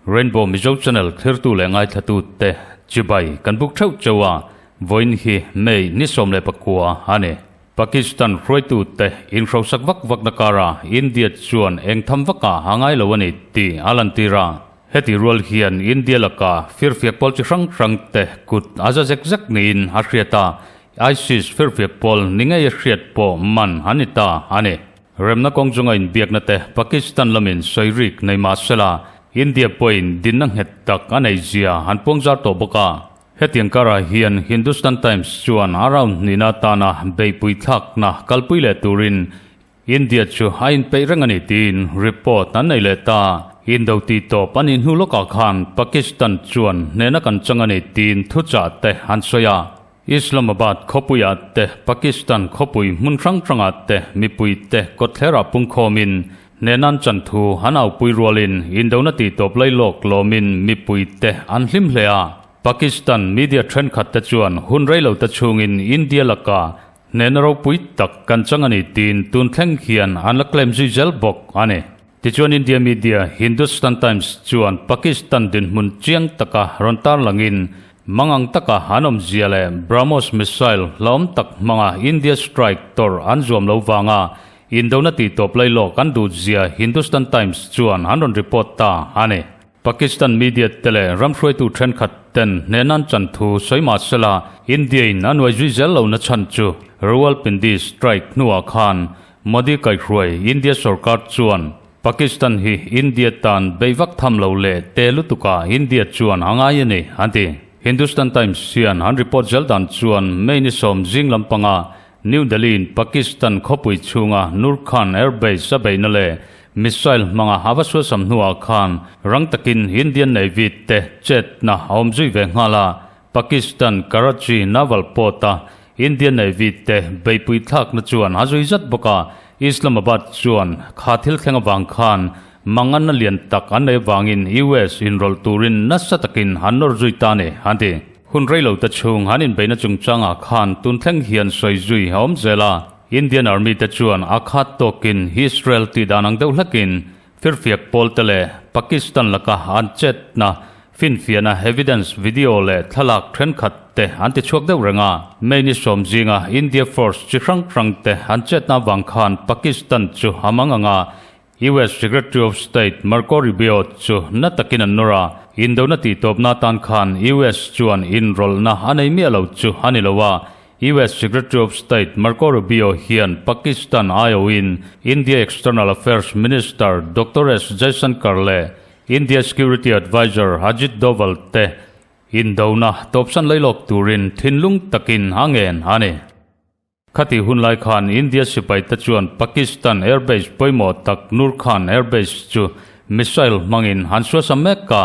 Rainbow Mizo Channel thlirtu leh ngaithlatu te chibai kan buk theuh cheu a, vawiin hi May ni 19 a ni. Pakistan hruaitu te inhrosak vak vakna kara India chuan eng tham vakah a ngai lo a ni tih a lantir a. Heti rual hian India laka firfiak pawl chi hrang hrang te kut a za zek zek niin a hriat a, ISIS firfiak pawl ni ngei a hriat pawh man an ni ta a ni. Remna kawng chunga inbiakna te Pakistan lamin sawi rik nei mah sela, India pawhin dinna nghet tak a nei zia an puangzar tawh bawk a. Hetiang karah hian Hindustan Times chuan a round hnihna atana beihpui thlakna kalpui leh turin India chu a inpeih reng a ni tiin report an nei leh ta. Indo tih tawp a nih hnu lawkah khan Pakistan chuan hnehna kan chang a ni tiin thuchah te an sawi a. Islamabad khawpuiah te, Pakistan khawpui hmun hrang hrangah te mipui te kawtthlerah pungkhawmin hnehna an chan thu an aupui rualin indona tih tawp lailawk lawmin mipui te an hlim hle a. Pakistan media thenkhat te chuan hun reilo te chhungin India laka hnehna ropui tak kan chang a ni tiin tun thleng hian an la claim zui zel bawk a ni. Tichuan India media Hindustan Times chuan Pakistan dinhmun chiang taka rawn tarlangin mangang taka an awmzia leh BrahMos missile hlauhawm tak hmanga India strike tawrh an zuam lo vanga indona tihtawp lailawk an duhzia Hindustan Times chuan an rawn report ta a ni. Pakistan media te leh ram hruaitu thenkhat ten hnehna an chan thu sawi mah sela India in a nuai zui zel lohna chhan chu Rawalpindi strike hnuah khan Modi kaihhruai India sorkar chuan Pakistan hi India tan bei vak tham lo leh te lutukah India chuan a ngai a ni an ti. Hindustan Times hian an report zel dan chuan May ni sawm zing lampanga New Delhi in Pakistan khawpui chhunga Nur Khan Air Base a beihna leh missile hmanga a va suasam hnuah khan rang takin Indian Navy te chetna a awm zui ve nghal a, Pakistan Karachi Naval Port a Indian Navy te beihpui thlakna chuan a zui zat bawk a, Islamabad chuan kha thil thleng avang khan manganna lian tak an nei avangin US inrawlh turin nasa takin an nawr zui ta a ni, an ti. Hun reilo te chhung an inbeihna chungchangah khan tun thleng hian sawi zui a awm zel a, Indian Army te chuan a khat tawkin Israel tih dan ang deuh hlakin firfiak pawl te leh Pakistan laka an chetna finfiahna evidence video leh thlalak thenkhat te an ti chhuak deuh reng a. May ni sawm zinga India force chi hrang hrang te an chetna avang khan Pakistan chu a mang ang a, US Secretary of State Marco Rubio chu na takin an nawr a, indona tihtawpna atan khan US chuan inrawlhna a nei miah lo chu a ni lo a. US Secretary of State Marco Rubio hian Pakistan aiawhin India External Affairs Minister Doctor S Jaishankar leh India Security Adviser Ajit Doval te indona tawpsan lailawk turin thinlung takin a ngen a ni. Khati hun lai khan India sipai te chuan Pakistan airbase pawimawh tak Nur Khan Airbase chu missile hmangin an suasa mek a.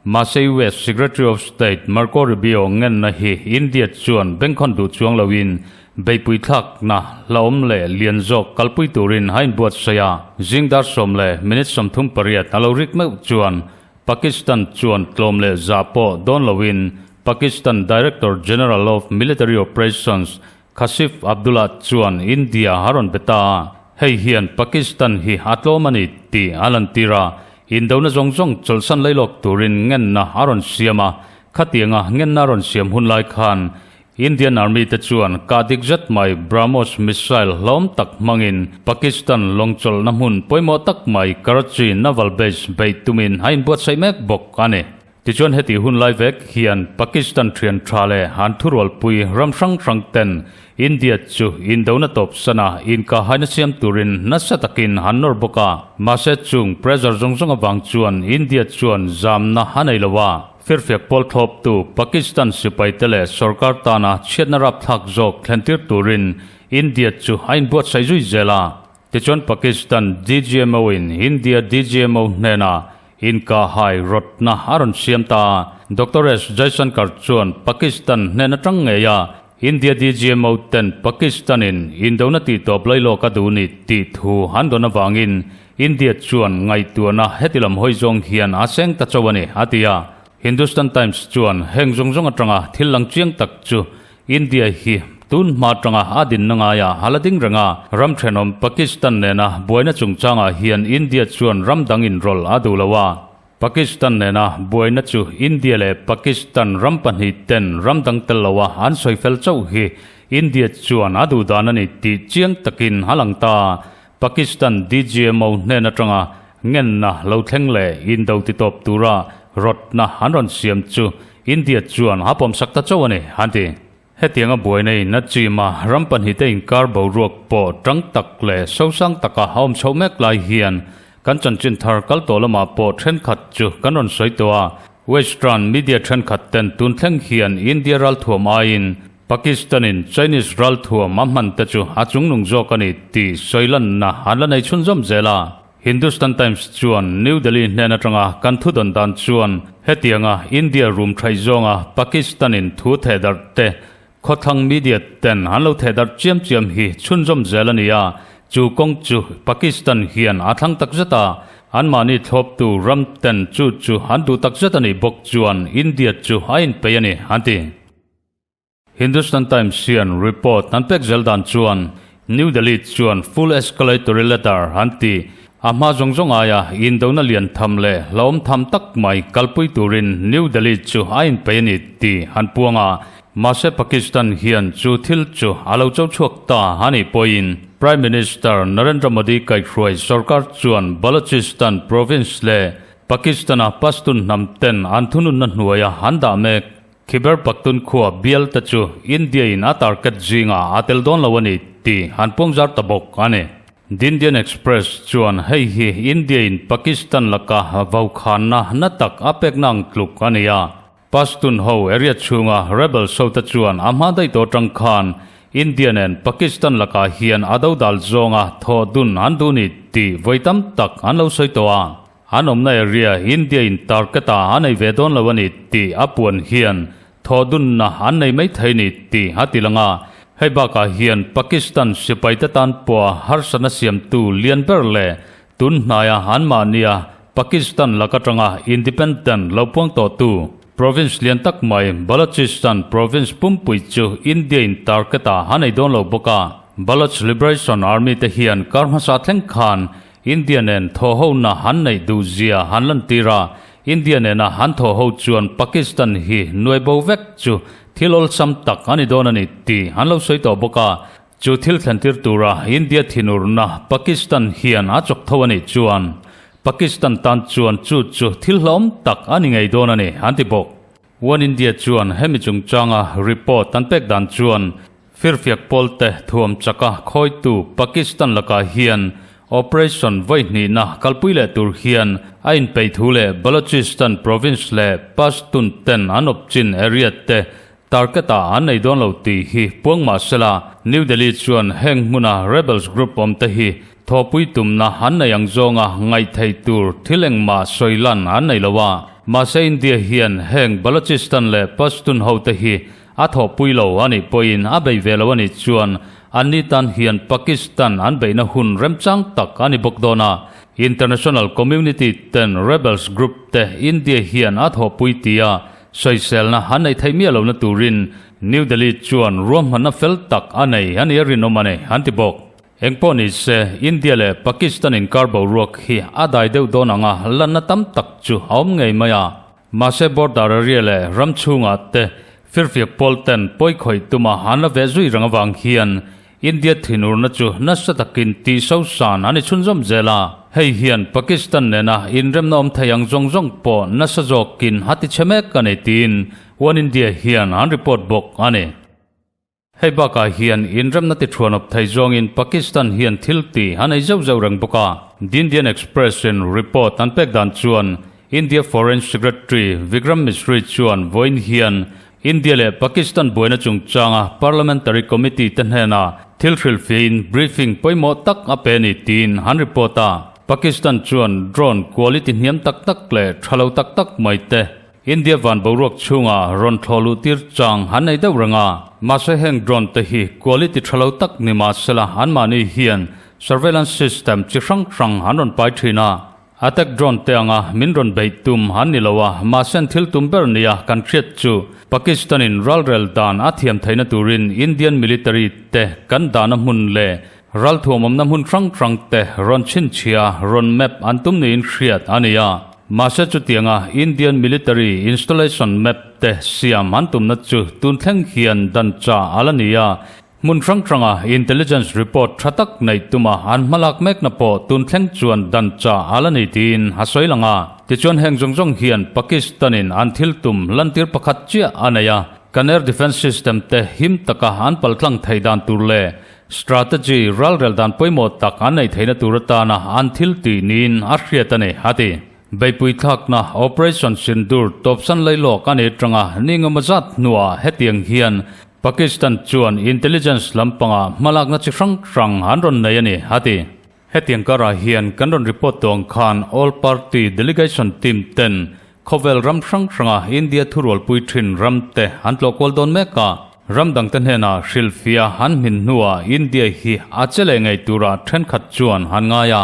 Mahse US Secretary of State Marco Rubio ngenna hi India chuan bengkhawn duh chuang loin beihpui thlakna hlauhawm leh lian zawk kalpui turin a inbuatsaih a. Zing dar sawm leh minute 38 a lo rik meuh chuan Pakistan chuan tlawm leh zah pawh dawn loin Pakistan Director General of Military Operations Kashif Abdullah chuan India a rawn be ta a, hei hian Pakistan hi a tlawm a ni tih a lantir a, indona zawng zawng chawlhsan lailawk turin ngenna a rawn siam a, khatianga ngenna a rawn siam hun lai khan Indian Army te chuan kah dik zet mai BrahMos missile hlawm tak hmangin Pakistan lawng chawlhna hmun pawimawh tak mai Karachi Naval Base beih tumin a inbuatsaih mek bawk a ni. Tichuan heti hun lai vek hian Pakistan thian tha leh an thurualpui ram hrang hrang ten India chu indona tawp sana inkahaina siam turin nasa takin an nawr bawk a. Mahse chung pressure zawng zawng avang chuan India chuan zamna a nei lo a. Firfiak pawl thlawptu Pakistan sipaite leh sorkar tana chhiatna rapthlak zawk thlentir turin India chu a inbuatsaih zui zel a. Tichuan Pakistan DGMO in India DGMO hnenah Inkahhai rawtna a rawn siam ta a, Doctor S Jaishankar chuan Pakistan hnen atang ngei a, India DGMO ten Pakistan-in indona tihtawp lailawk a duh ni tih thu an dawn avangin India chuan ngaihtuahna heti lam hawi zawng hian a seng ta chauh a ni, a ti a. Hindustan Times chuan heng zawng zawng atanga thil lang chiang tak chu India hi tun hma atanga a dinna ngaia a la ding reng a, ram thenawm Pakistan nena buaina chungchangah hian India chuan ram dang inrawlh a duh lo a. Pakistan nena buaina chu India leh Pakistan ram pahnih ten ram dang tel loa an sawi fel chauh hi India chuan a duh dan a ni tih chiang takin a lang ta. Pakistan DGMO hnen atanga ngenna lo thleng leh indo titawp tura rawtna an rawn siam chu India chuan a pawmsak ta chauh a ni, an ti. Hetianga buaina in a chim a, ram pahnihte inkar boruak pawh tang tak leh sosang taka a awm chhoh mek lai hian kan chanchin thar kal tawh lamah pawh thenkhat chu kan rawn sawi tawh a. Western media thenkhat ten tun thleng hian India ralthuam aiin Pakistan-in Chinese ralthuam a hman te chu a chungnung zawk a ni tih sawi lanna an la nei chhunzawm zel a. Hindustan Times chuan New Delhi hnen atanga kan thu dawn dan chuan hetianga India rum thaih zawnga Pakistan-in thu thehdarh te khawthlang media ten an lo thehdarh chiam chiam hi chhunzawm zel a ni a, chu kawng chu Pakistan hian a thlang takzet a, anmahni thlawptu ram ten chu chu an duh takzet a nih bawk chuan India chu a inpeih a ni, an ti. Hindustan Times hian report an pek zel dan chuan New Delhi chuan full escalatory ladder an ti. A hma zawng zawng aia indona lian tham leh hlauhawm tham tak mai kalpui turin New Delhi chu a inpeih a ni tih an puang a. Mahse Pakistan hian chu thil chu a lo cho chhuak ta a nih pawhin Prime Minister Narendra Modi kaihhruai sorkar chuan Balochistan province leh Pakistan-a Pashtun hnam ten an thununna hnuaia an dah mek. Khyber Pakhtunkhwa bial te chu India in a target zingah a tel dawn lo a ni tih an puangzar ta bawk a ni. The Indian Express chuan hei hi India in Pakistan laka vaukhanna na tak a pekna ang tluk a ni a. Pashtun ho area chhunga rebels ho te chuan a hma daih tawh atang khan India nen Pakistan lakah hian a dodal zawnga thawh dun an duh ni tih vawi tam tak an lo sawi tawh a. An awmna area India in target ah a nei ve dawn lo a ni tih a puan hian thawhdunna an nei mai thei ni tih a ti lang a. Hei bakah hian Pakistan sipaite tan pawha harsatna siamtu lian ber leh tun hnaia anmahnia Pakistan lak atanga independent lo puang tawhtu province lian tak mai Balochistan province pumpui chu India in target ah a nei dawn lo bawk a. Baloch Liberation Army te hian kar hmasa thleng khan India nen thawhhona han neih duh zia han lantir a, India nena han thawhho chuan Pakistan hi nuai bo vek chu thil awlsam tak a ni dawn a ni tih an lo sawi tawh bawk a. Chu thil thlentir tura India thinurna Pakistan hian a chawk tho a nih chuan Pakistan tan chuan chu chu thil hlauhawm tak a ni ngei dawn a ni an ti bawk. One India chuan hemi chungchanga report an pek dan chuan Firfiak pawlte thuam chaka khawitu Pakistan lakah hian operation vawi hnihna kalpui leh tur hian a inpeih thu leh Balochistan province leh Pashtun ten an awp chin area te target ah an nei dawn lo tih hi puang mah sela New Delhi chuan heng hmuna rebels group awm te hi thawhpui tumna an nei ang zawnga ngaih theih tur thil engmah sawi lan an nei lo a. Mahse India hian heng Balochistan leh Pashtun ho te hi A thawhpui lo a nih pawhin a bei ve lo a nih chuan anni tan hian Pakistan an beihna hun remchang tak a ni bawk dawn a. International community ten rebels group te India hian a thawhpui tia sawiselna an neih theih miah lohna turin New Delhi chuan ruahmanna fel tak a nei a nih a rinawm a ni, an ti bawk. Engpawh ni se, India leh Pakistan inkar boruak hi a dai deuh dawn anga lanna tam tak chu a awm ngei mai a. Mahse border area leh ram chhungah te firfiak pawl ten pawi khawih tuma an la ve zui reng avang hian India thinurna chu nasa takin tih sosan an i chhunzawm zel a. Hei hian Pakistan nena inremna awm thei ang zawng zawng pawh nasa zawkin a ti chhe mek a ni tiin One India hian an report bawk a ni. Hei bakah hian inremna ti thuanawp thei zawngin Pakistan hian thil ti a nei zeuh zeuh reng bawk a. The Indian Express in report an pek dan chuan India Foreign Secretary Vikram Misri chuan vawiin hian India leh Pakistan buaina chungchanga Parliamentary Committee te hnenah thil hrilhfiahin briefing pawimawh tak a pe a ni tiin an report a. Pakistan chuan drone quality hniam tak tak leh tha lo tak tak mai te India van boruak chhunga rawn thlawh luh tir chang han nei deuh reng a, mahse heng drone te hi quality tha lo tak ni mahsela anmahni hian surveillance system chi hrang hrang an rawn pai thin a. Attack drone te anga min rawn beih tum an ni lo a, mahse an thil tum ber nia kan hriat chu Pakistan-in ralrel dan a thiam theihna turin Indian military te kan dahna hmun leh ralthuamawmna hmun hrang hrang te rawn chhinchhia, rawn map an tum niin hriat a ni a. Mahse chutianga Indian military installation map te siam an tumna chu tun thleng hian dan chah a la ni a, Hmun hrang hranga intelligence report tha tak neih tuma an hmalak mekna pawh tun thleng chuan dan chah a la ni tiin a sawi lang a. Tichuan heng zawng zawng hian Pakistan-in an thil tum lantir pakhat chiah a nei a, kan air defence system te him taka an paltlang thei dan tur leh strategy ralrel dan pawimawh tak an neih theihna tur atana an thil tih niin a hriat a ni, a ti. Beihpui thlakna Operation Sindoor tawpsan lailawk a ni atanga ni engemaw zat hnuah hetiang hian Pakistan chuan intelligence lampangah hmalakna chi hrang hrang an rawn nei a ni, a ti. Hetiang karah hian kan rawn report tawh ang khan All Party Delegation Team ten khawvel ram hrang hranga India thurualpui thin ram te an tlawh kual dawn mek a, ram dangte hnenah hrilhfiah an hmin hnuah India hi a che leh ngei tura thenkhat chuan an ngai a.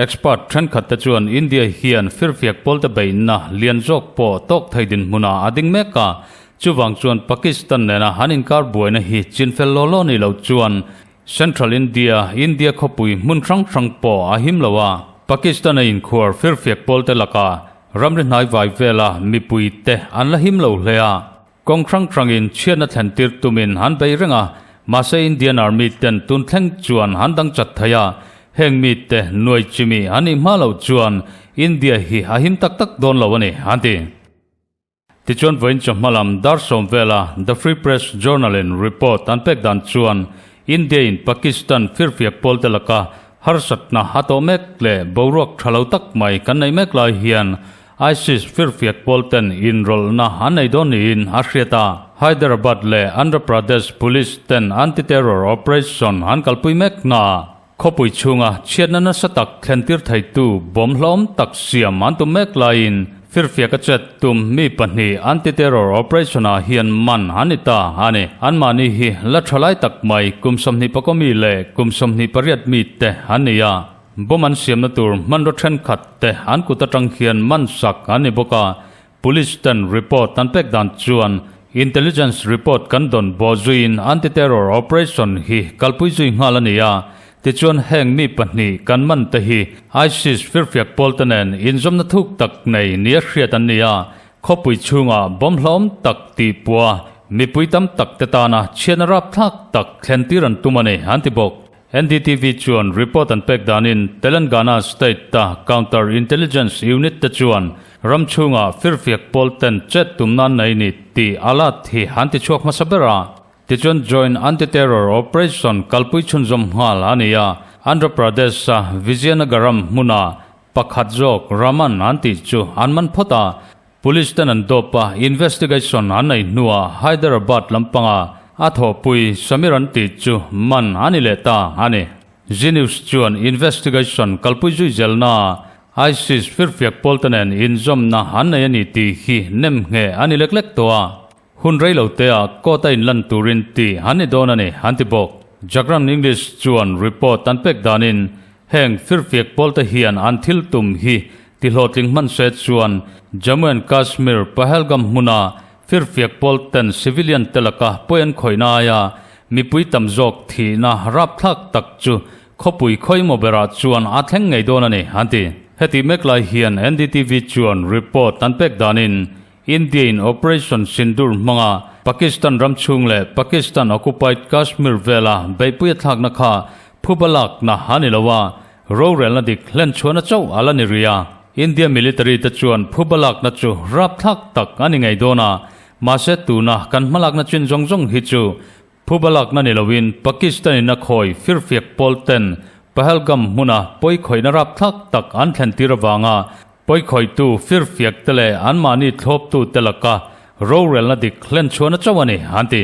Expert thenkhat te chuan India hian firfiak pawlte beihna lian zawk pawh tawk thei dinhmunah a ding mek a, chuvang chuan Pakistan nena han inkar buaina hi chinfel law law ni lo chuan Central India, India khawpui hmun hrang hrang pawh a him lo a, Pakistan a inkhuar firfiak pawlte lakah ramri hnai vai vela mipui te an la him lo hle a. Kawng hrang hrangin chhiatna thlen tir tumin an bei reng a, mahse Indian Army ten tun thleng chuan an dang chat thei a, heng mite nuai chimi an nih hma loh chuan India hi a him tak tak dawn lo a ni, an ti. Tichuan vawiin chawhma lam dar sawm vela The Free Press Journal in report an pek dan chuan India in Pakistan firfiak pawlte laka harsatna a tawh mek leh boruak tha lo tak mai kan neih mek lai hian ISIS firfiak pawlten inrawlhna an nei dawn niin a hriat a. Hyderabad leh Andhra Pradesh Police ten anti-terror operation an kalpui mek hnaah khawpui chhunga chhiatna nasa tak thlentir theitu bawm hlawm tak siam an tum mek laiin firfiak a chet tum mi pahnih anti-terror operation-ah hian man an ni ta a ni. Anmahni hi la tha lai tak mai kum 24 mi leh kum 28 mi te an ni a. Bomb an siamna tur hmanraw thenkhat te an kut atang hian man sak an ni bawk a, Police ten report an pek dan chuan Intelligence report kan dawn bawh zuiin anti-terror operation hi kalpui zui nghal a ni a, tichuan heng mi pahnih kan man te hi ISIS firfiak pawl te nen inzawmna thuk tak nei nia hriat an ni a, khawpui chhungah bomb hlawm tak tih pua mipui tam tak te tana chhiatna rapthlak tak thlen tir an tum a ni an ti bawk. NDTV chuan report an pek danin Telangana state-a Counter Intelligence Unit te chuan ram chhungah firfiak pawl ten chet tum nan nei ni tih alert hi an ti chhuak hmasa ber a. Tichuan Joint Anti-Terror Operation kalpui chhunzawm nghal a ni a, Andhra Pradesh-a Vizianagaram hmuna pakhat zawk Raman an tih chu an man phawt a, Police ten an dawp a, investigation an nei hnuah Hyderabad lampanga a thawhpui Samir an tih chu man a ni leh ta a ni. Zee News chuan investigation kalpui zui zelnaah ISIS firfiak pawlte nen inzawmna an nei a ni tih hi nem ngheh a ni lek lek tawh a. Hun rei lo teah court a inlan turin tih an ni dawn a ni, an ti bawk. Jagran English chuan report an pek danin heng firfiak pawlte hian an thil tum hi tihlawhtling hman se chuan Jammu and Kashmir Pahalgam hmuna firfiak pawl ten civilian te laka pawi an khawihna aia mipui tam zawk thihna rapthlak tak chu khawpui khawimaw berah chuan a thleng ngei dawn a ni, an ti. Heti mek lai hian NDTV chuan report an pek danin India-in Operation Sindoor hmanga Pakistan ram chhung leh Pakistan occupied Kashmir vela beihpui a thlakna kha phuba lakna a ni lo a, rorelna dik hlenchhuahna chauh a la ni rih a. India military te chuan phuba lakna chu rapthlak tak a ni ngei dawn a, mahse tuna kan hmalakna chin zawng zawng hi chu Phuba lakna ni loin Pakistan-in a khawi firfiak pawl ten Pahalgam hmuna pawikhawihna rapthlak tak an thlen tir avanga pawikhawihtu firfiak te leh anmahni thlawptu te laka rorelna dik hlenchhuahna chauh a ni, an ti.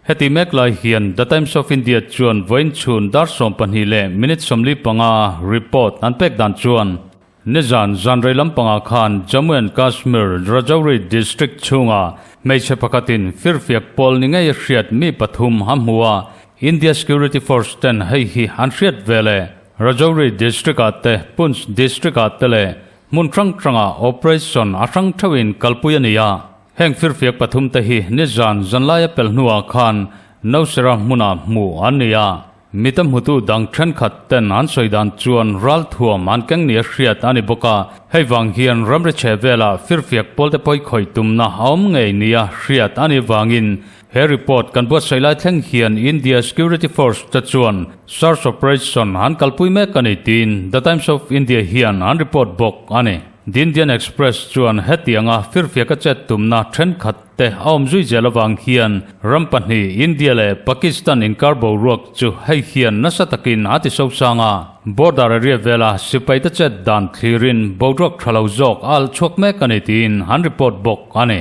Heti mek lai hian The Times of India chuan vawiin chhun dar 12 leh minute 45 report an pek dan chuan Nizan zanrei lampangah khan Jammu and Kashmir Rajouri district chhunga hmeichhe pakhatin firfiak pawl ni ngei a hriat mi pathum a hmu a, India Security Force ten hei hi an hriat ve le. Rajouri district-ah te, Poonch district-ah te leh Hmun hrang hrangah operation a hrang theuhin kalpui a ni a. Heng firfiak pathumte hi nizan zanlaia pel hnuah khan Nowshera hmunah hmuh an ni a. Mita hmutu dang thenkhat ten an sawi dan chuan ralthuam an keng nia hriat a ni bawk a, hei vang hian ramri chhe velah firfiak pawlte pawi khawih tumna a awm ngei nia hriat a nih vangin he report kan buatsaih lai thleng hian India Security Force te chuan search operation an kalpui mek a ni tiin The Times of India hian an report bawk a ni. The Indian Express chuan hetianga firfiak a chet tumna thenkhat te a awm zui zel avang hian ram pahnih India leh Pakistan inkar boruak chu hei hian nasa takin a ti sosang a. Border area vela sipaite chet dan thlirin boruak tha lo zawk a alh chhuak mek a ni tiin an report bawk a ni.